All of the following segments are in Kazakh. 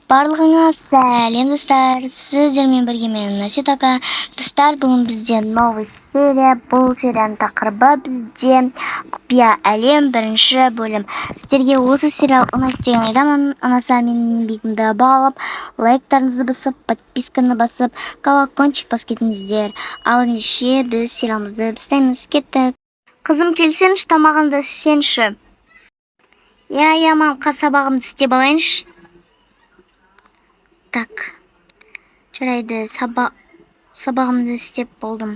Барлығыңа сәлем, достар! Сіздермен бірге мен, Насетака. Достар, бүгін бізде новый серия. Бұл серияның тақырыбы бізде «Құпия әлем» бірінші бөлім. Сіздерге осы сериал ұнайды деген ойдамын. Ұнаса, менің еңбегімді бағалап, лайктарыңызды басып, подписканы басып, колокольчик басып кетіңіздер. Ал ендеше біз сериалымызды бастаймыз. Кеттік! Қызым, келсеңші, тамағыңды ішсеңші. Иә, мам, қазір сабағымды істеп алайыншы. Так, жарайды, сабағымды істеп болдым.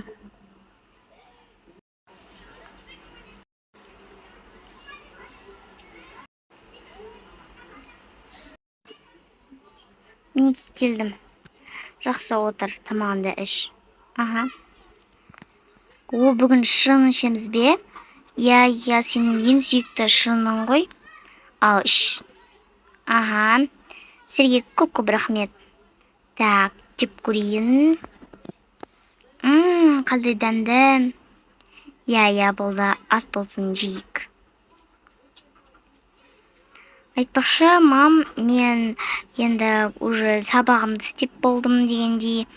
Мінекей, келдім. Жақсы, отыр, тамағыңды іш. Аха. О, бүгін шырын ішеміз бе? Иә, сенің ең сүйікті шырының ғой. Ал, іш. Аха, сіздерге көп көп рахмет. Так, жеп көрейін. Қандай дәмді! Иә, болды, ас болсын, жейік. Айтпақшы, мам, мен енді уже сабағымды істеп болдым дегендей,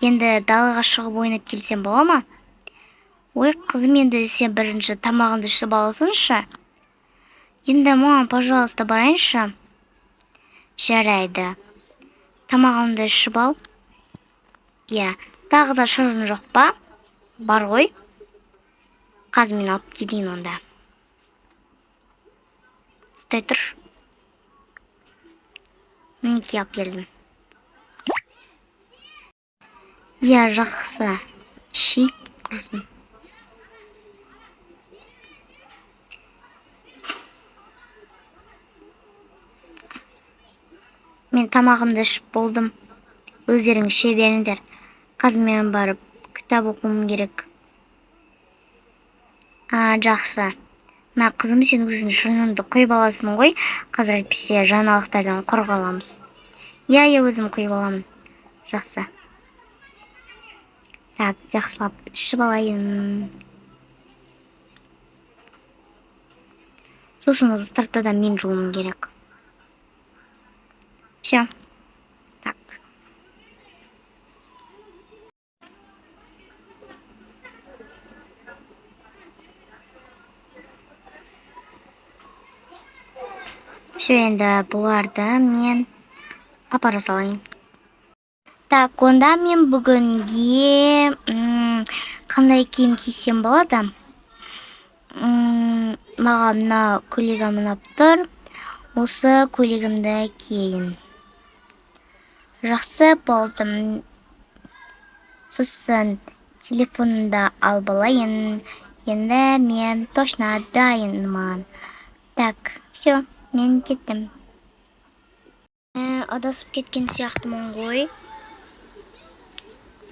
енді далаға шығып ойнап келсем бола ма? Ой, қызым, енді сен бірінші тамағыңды ішіп алсыншы. Енді, мам, пожалуйста, барайыншы. Жарайды, тамағыңды ішіп ал. Иә, тағы да шырын жоқ па? Бар ғой, қазір мен алып келейін онда. Ұстай тұр. Мінекей, алып келдім. Иә, жақсы, ішейік, құрысын. Мен тамағымды ішіп болдым, өздерің іше беріңдер. Қазір мен барып кітап оқуым керек. А, жақсы. Мә, қызым, сен өзің шырыныңды құйып аласың ғой қазір, әйтпесе жаңалықтардан құр қаламыз. Иә, өзім құйып аламын. Жақсы. Так, жақсылап ішіп алайын. Сосын ыдыстарды да мен жууым керек. Все, так. Все, енді бұларды мен апара салайын. Так, онда мен бүгінге қандай киім кисем болады? Маған мына көйлегім ұнап тұр, осы көйлегімді киейін. Жақсы, болдым. Сосын телефонымды алып алайын. Енді мен точно дайынмын. Так, все, мен кеттім. Адасып кеткен сияқтымын ғой.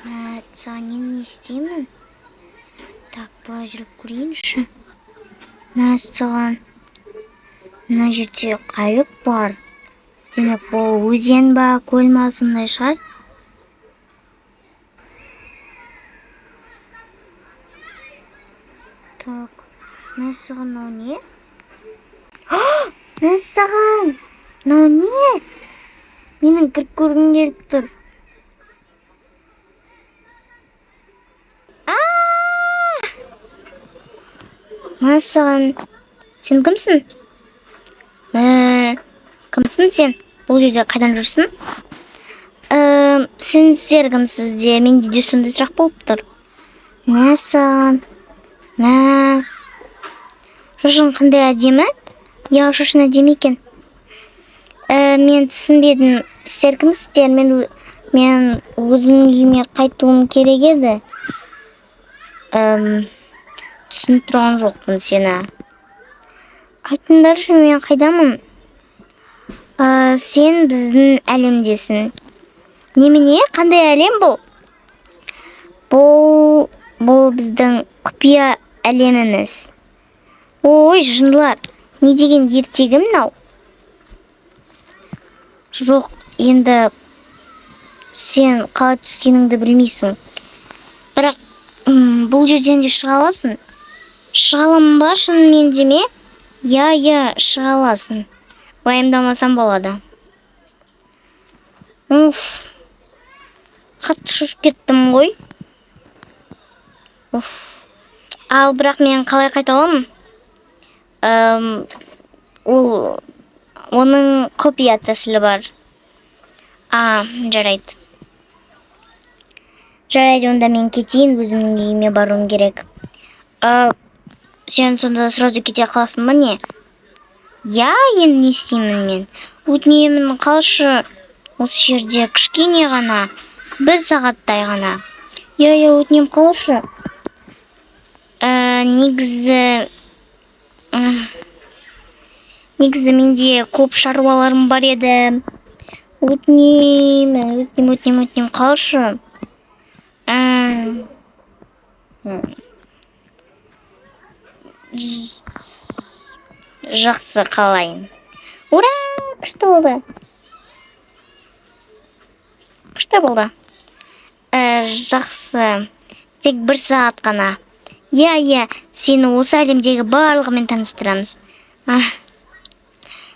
Мәссаған, енді не істеймін? Так, былай жүріп көрейінші. Мәссаған, мына жерде қайық бар. Демек, бұл өзен ба, көл ма, сондай шығар. Так, мәссаған, мынау не? Мәссаған, мынау не? Менің кіріп көргім келіп тұр. А! Мәссаған, сен кімсің? Мә, кімсің сен? Бұл жерде қайдан жүрсің? Сендер кімсіздер? Менде де сондай сұрақ болып тұр. Мәссаған, мә, шашың қандай әдемі! Иә, шашың әдемі екен. Мен түсінбедім, сіздер кімсіздер? Мен өзімнің үйіме қайтуым керек еді. Түсініп тұрған жоқпын сені. Айтыңдаршы, мен қайдамын? Сен біздің әлемдесің. Немене, қандай әлем бұл? Бұл біздің құпия әлеміміз. Ой, жындылар, не деген ертегі мынау? Жоқ, енді сен қалай түскеніңді білмейсің, бірақ бұл жерден де шыға аласың. Шыға аламын ба шынымен де ме? Иә, шыға аласың, уайымдамасам болады. Уф, қатты шошып кеттім ғой. Уф. Ал бірақ мен қалай қайта аламын? Ол оның құпия тәсілі бар. А, жарайды. Жарайды, онда мен кетейін, өзімнің үйіме баруым керек. Сен сонда сразу кете қаласың ба, не? Я енді не істеймін мен? Өтінемін, қалшы осы жерде кішкене ғана, бір сағаттай ғана. Иә, иә, өтінемін, қалшы. Негізі негізі менде көп шаруаларым бар еді. Өтінемін, өтінемін, өтінемін, өтінемін, қалшы. М, Жақсы, қалайын. Ура, күшті болды. Күшті болды. Жақсы. Тек бір сағат қана. Иә, иә, сені осы әлемдегі барлығымен таныстырамыз. Ах.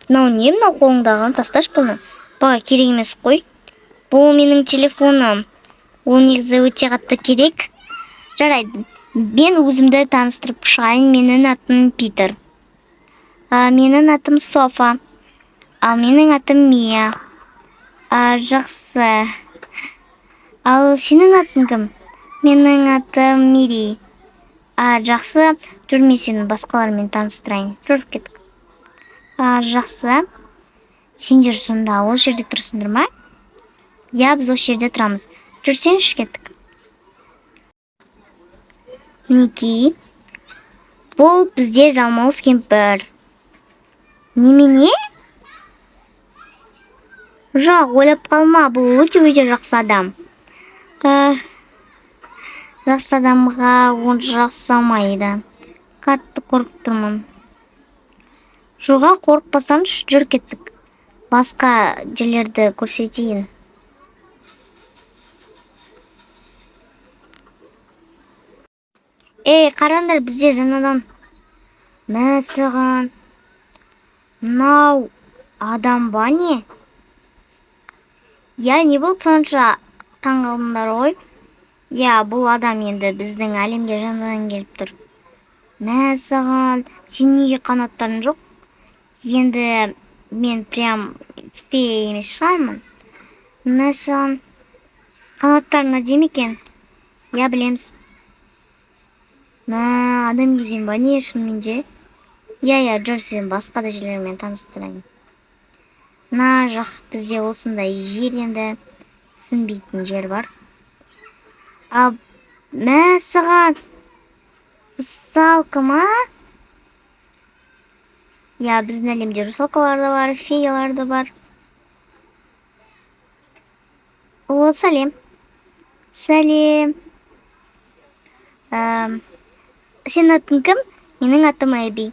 Мынау не, мынау қолыңдағы? Тасташы бұны. Баға керек емес қой. Бұл менің телефоным. Ол негізі өте қатты керек. Жарайды. Мен өзімді таныстырып шығайын. Менің атым Питер. Менің атым Софа. Ал менің атым Мия. Жақсы. Ал сенің атың кім? Менің атым Мири. Жақсы. Жүр, мен сені басқалармен таныстырайын. Жүр, кеттік. Жақсы. Сендер сонда ол жерде тұрсыңдар ма? Иә, біз осы жерде тұрамыз. Жүрсеңші, кеттік. Мінекей. Бұл бізде жалмауыз кемпір. Немене? Жоқ, ойлап қалма, бұл өте-өте жақсы адам. Жақсы адамға онша ұқсамайды. Қатты қорқып тұрмын. Жоға, қорықпасаңшы, жүр, кеттік. Басқа жерлерді көрсетейін. Ей, қараңдар, бізде жаңадан. Мәссаған. Мынау адам ба, не? Я, не болды сонша таң қалдыңдар ғой? Иә, бұл адам енді біздің әлемге жаңадан келіп тұр. Мәссаған, сен неге қанаттарың жоқ? Енді мен прям фея емес шығармын. Мәссаған, қанаттарың әдемі екен. Иә, білеміз. Мә, адам келген ба, не, шынымен де? Иә, иә, жүр, сені басқа да жерлермен таныстырайын. Мына жақ бізде осындай жер енді, түсінбейтін жер бар. А, мәссаған, русалка ма? Иә, біздің әлемде русалкалар да бар, феялар да бар. О, сәлем. Сәлем. Сенің атың кім? Менің атым Эбби.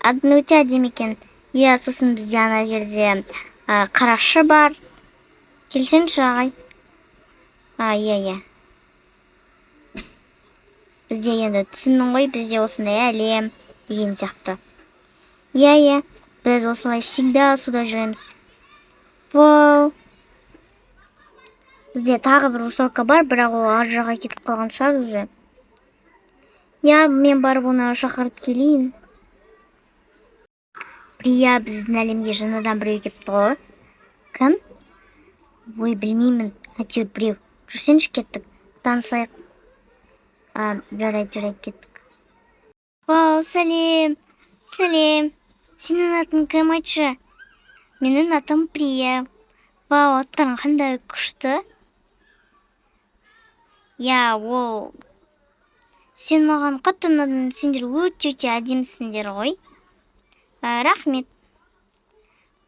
Атың өте әдемі екен. Иә, сосын бізде ана жерде қарашы бар. Келсеңші, ағай. А, иә, иә. Бізде енді түсіндің ғой, бізде осындай әлем деген сияқты. Иә, иә, біз осылай всегда суда жүреміз. Вау. Бізде тағы бір русалка бар, бірақ ол ар жаққа кетіп қалған шығар уже. Иә, мен барып оны шақырып келейін. Прия, біздің әлемге жаңадан біреу келіпті ғой. Кім? Ой, білмеймін, әйтеуір біреу. Жүрсеңші, кеттік. Танысайық. А, жарайды, жарайды, кеттік. Вау, сәлем. Сәлем. Сенің атың кім, айтшы? Менің атым Прия. Вау, аттарың қандай күшті. Иә, ол сен маған қатты ұнадың, сендер өте-өте әдемісіңдер ғой. Рахмет.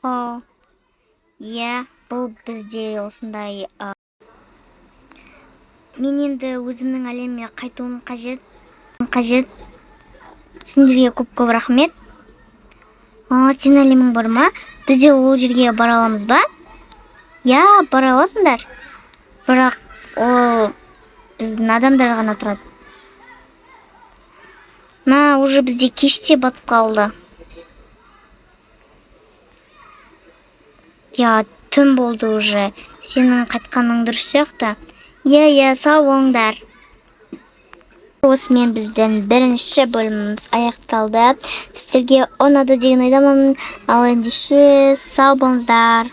Вау. Иә, бұл бізде осындай. Мен енді өзімнің әлеміме қайтуым қажет. Қажет. Сендерге көп-көп рахмет. А, сенің әлемің бар ма? Біз де ол жерге бара аламыз ба? Иә, бара аласыңдар. Бірақ ол біздің адамдар ғана тұрады. Мә, уже бізде кеште батып қалды. Я, Түн болды уже, сенің қайтқаның дұрыс сияқты. Иә, сау болыңдар. Осымен біздің бірінші бөліміміз аяқталды. Сіздерге ұнады деген ойдамын. Ал ендеше, сау болыңыздар.